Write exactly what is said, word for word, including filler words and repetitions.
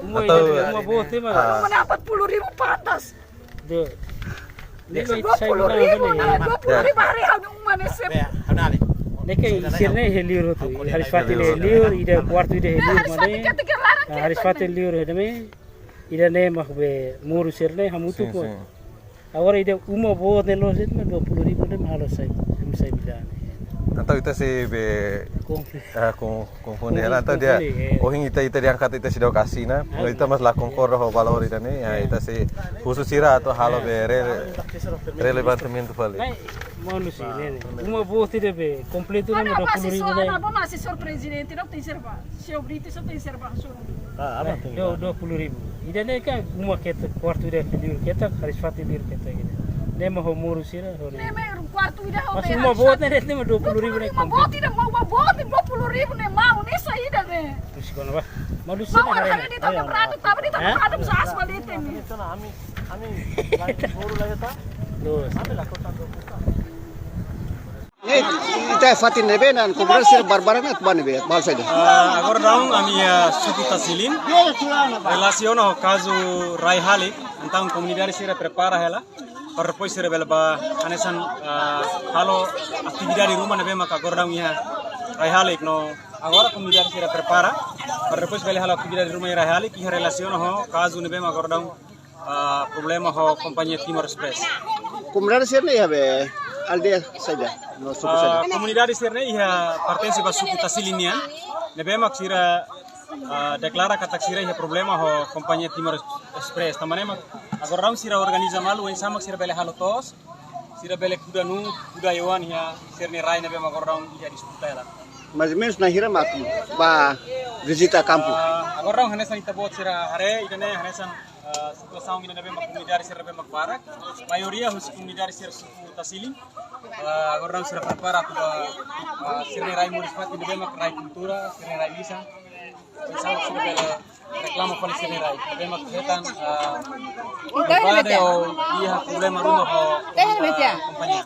Uma ida, uma boot ne'e mak. Ah. Mana empat puluh ribu pantas. Dua puluh ribu, dua puluh ribu hari hau uma ne'e sep. Ne'e ke sira-ne'e iha liur hotu. Hariis-fatin iha liur, ida kuartu ida iha liur mak ne'e. Hariis-fatin iha liur ida-ne'e. Ida-ne'e mak be moru sira-ne'e hamutuk. Sin, sin. Agora ida uma boot ne'e loos de'it mak dua puluh ribu ne'e mak halo sai, imi sai bila ne'e. Entaun ita sei be, konfunde. Ah, kon-, konfunde. Konfunde, entaun ida, konfunde, eh. Ohin ita, ita dehan katak ita seidauk asina, ah, ita mós la konkorda ho valór ida-ne'e, ya, eh, ita sei husu sira atu halo be re-, relevantamentu fali. Ne'e, maun husi ne'e, ne'e. Uma boot ida be kompletu ne'e mak dua puluh ribu ne'e. Asesór, asesór prezidente, não tem serba. Seu Brito só tem serba, seu. Ah, apa tuh? Dua, dua puluh ribu. Ida-ne'e ka uma ketak, kuartu ida iha liur ketak, hariis-fatin iha liur ketak ida. Ne'e mak ho moru sira, ho ne'e. Ne'e mak kuartu ida ho. Mas be uma boot ne'e, ne'e mak dua puluh ribu ne'e. Uma boot ida, uma boot dua puluh ribu ne'e maun, ne'e saida ne'e. Terus kono ba. Malu sira. Maun haree ne'e. Hanya di tanah beradu, tapi di tanah beradu bisa aspal itu ne'e. Ami, ami, lain baru lagi ta. Terus. Ami lakukan dua puluh. Ne'e, ita fatin ne'ebé ona, komunidade sira barbarak ona atu ba ne'ebé, bal saida. Ah, agora daudaun ami iha suku Tasilin. Relasiona ho kazu rai halik, entaun komunidade sira prepara hela. Para depois sira bele ba hanesan, ah, halo atividade ruma ne'ebé maka agora daudaun iha rai halik no. Agora komunidade sira prepara. Para depois bele halo atividade ruma iha rai halik, iha relasiona ho kazu ne'ebé maka agora daudaun ah, problema ho kompañia Timor Express. Komunidade sira-ne'e iha be aldeia saida, no suku saida? Ah, komunidade sira-ne'e iha pertense ba suku Tasilin nian. Ne'ebé mak sira, ah, deklara katak sira iha problema ho kompañia Timor Express. Tanba ne'e mak agora daudaun sira organiza malu, oinsá mak sira bele halo to'os, sira bele kuda nu'u, kuda ai-oan iha sira-nia rai ne'ebé mak agora daudaun iha disputa hela. Mais ou menus na'in hira mak ba vizita kampu? Ah, agora daudaun hanesan ita-boot sira haree, ida-ne'e hanesan ah, situasaun ida ne'ebé mak komunidade sira ne'ebé mak barak. Maioria husi komunidade sira suku Tasilin. Ah, agora daudaun sira prepara atu ba, ah, sira-nia rai moris fatin ne'ebé mak rai kultura, sira-nia rai lisan. Oinsá mak sira bele reklama fali sira-nia rai. Ne'ebé mak hetan, ah, privadu ou iha problema ruma ho, ah, kompañia.